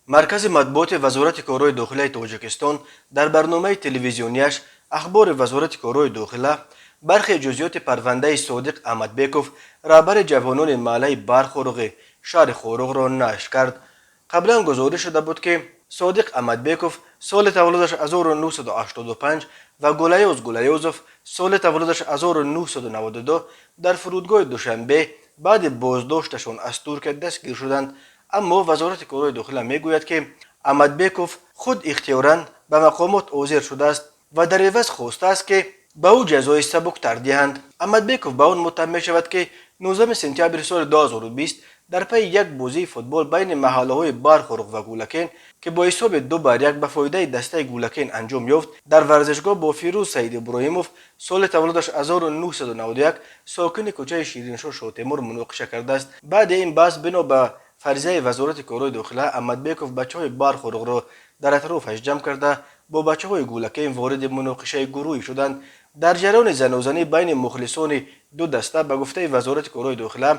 Маркази матбуоти Вазорати корҳои дохилаи Тоҷикистон дар барномаи телевизионияш «Ахбори Вазорати корҳои дохила» бархе ҷузъиёти парвандаи Содиқ Аҳмадбеков, раҳбари ҷавонони маҳаллаи Бархоруғи шаҳри Хоруғро нашр кард. Қаблан гузориш шуда буд, ки Содиқ Аҳмадбеков, соли таваллудаш 1985, ва Гулаёз Гулаёзов, соли таваллудаш 1992, дар фурудгоҳи Душанбе баъди боздошташон аз Туркия дастгир шуданд. Аммо Вазорати корҳои дохила мегӯяд, ки Аҳмадбеков худ ихтиёран ба мақомот ҳозир шудааст ва дар иваз хостааст, ки ба ӯ ҷазои сабуктар диҳанд. Аҳмадбеков ба он муттаҳам мешавад, ки 19 сентябри соли 2020 дар пайи як бозии футбол байни маҳаллаҳои Бархоруғ ва Гулакен, ки бо ҳисоби 2-1 ба фоидаи дастаи Гулакен анҷом ёфт, дар варзишгоҳ бо Фирӯз Саидиброҳимов, соли таваллудаш 1991, сокини кӯчаи Шириншоҳ Шотемур, муноқиша кардааст. Баъди ин баҳс, бино ба фарзияи Вазорати корҳои дохила, Аҳмадбеков бачаҳои Бархоруғро дар атрофаш ҷамъ карда, бо бачаҳои Гулакен вориди муноқишаи гурӯҳӣ шуданд. Дар ҷараёни занозанӣ байни мухлисони ду даста, ба гуфтаи Вазорати корҳои дохила,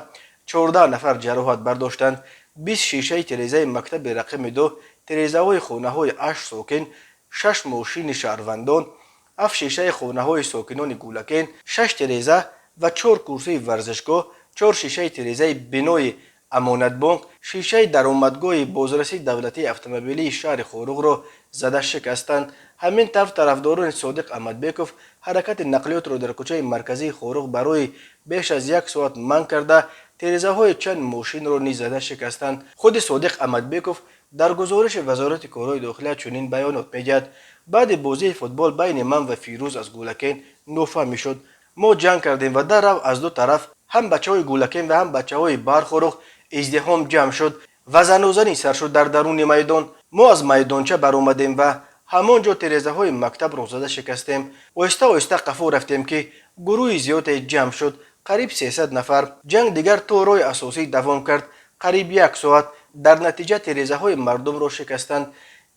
14 нафар ҷароҳат бардоштанд. 20 шишаи тирезаи мактаби рақами 2, тирезаҳои хонаҳои ҳашт сокин, шаш мошини шаҳрвандон, ҳафт шишаи хонаҳои сокинони Гулакен, шаш тиреза ва чор курсии варзишгоҳ, чор шишаи тирезаи бинои Амонатбонк, шишаи даромадгоҳи бозрасии давлатии автомобилии шаҳри Хоруғро зада шикастанд. Ҳамин тавр, тарафдорони Содиқ Аҳмадбеков ҳаракати нақлиётро дар кӯчаи марказии Хоруғ барои беш аз як соат манъ карда, тирезаҳои чанд мошинро низ зада шикастанд. Худи Содиқ Аҳмадбеков дар гузориши Вазорати корҳои дохила чунин баёнот медиҳад: «Баъди бозии футбол байни ман ва Фирӯз аз Гулакен нофаҳмӣ шуд. Мо ҷанг кардем ва даррав аз ду тараф, ҳам бачаҳои Гулакен ва ҳам бачаҳои Бархоруғ, издиҳом ҷамъ шуд ва занозанӣ сар шуд дар даруни майдон. Мо аз майдонча баромадем ва ҳамон ҷо тирезаҳои мактабро зада шикастем. Оҳиста оҳиста қафо рафтем, ки гурӯҳи зиёде ҷамъ шуд, қариб 300 нафар. Ҷанг дигар то роҳи асосӣ давом кард, қариб як соат. Дар натиҷа тирезаҳои мардумро шикастанд,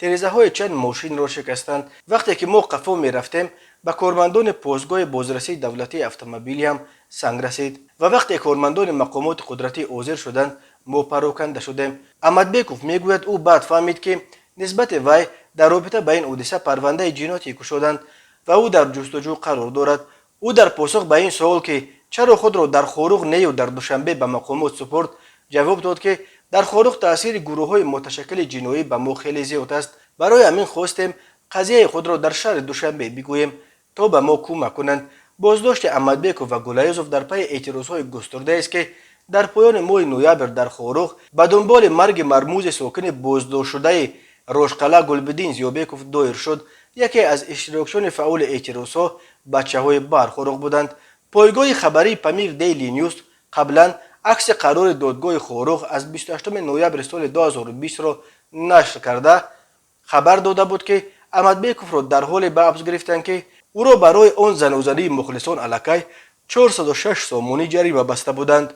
тирезаҳои чанд мошинро шикастанд. Вақте ки мо қафо мерафтем, ба кормандони постгоҳи бозрасии давлатии автомобилӣ ҳам санг расид ва вақте кормандони мақомоти қудратӣ ҳозир шуданд, мо пароканда шудем». Аҳмадбеков мегӯяд, ӯ баъд фаҳмид, ки нисбати вай дар робита ба ин ҳодиса парвандаи ҷиноятӣ кушоданд ва ӯ дар ҷустуҷӯ қарор дорад. Ӯ дар посух ба ин суол, ки чаро худро дар Хоруғ нею дар Душанбе ба мақомот супурд, ҷавоб дод, ки дар Хоруғ таъсири гурӯҳҳои муташаккили ҷиноӣ ба мо хеле зиёд аст, барои ҳамин хостем қазияи худро дар шаҳри Душанбе бигӯем, то ба мо кӯмак кунанд. Боздошти Аҳмадбеков ва Гулаёзов дар пайи эътирозҳои густурдаест, ки дар поёни моҳи ноябр дар Хоруғ ба дунболи марги мармузи сокини боздоштшудаи Рошқалъа Гулбиддин Зиёбеков доир шуд. Яке аз иштирокчиёни фаъоли эътирозҳо бачаҳои Бархоруғ буданд. Пойгоҳи хабарии Памир Дейли Нюс қаблан акси қарори додгоҳи Хоруғ аз 28 ноябри соли 2020-ро нашр карда, хабар дода буд, ки Аҳмадбековро дар ҳоле ба ҳабс гирифтанд, ки ӯро барои он занозании мухлисон аллакай 406 сомонӣ ҷарима баста буданд.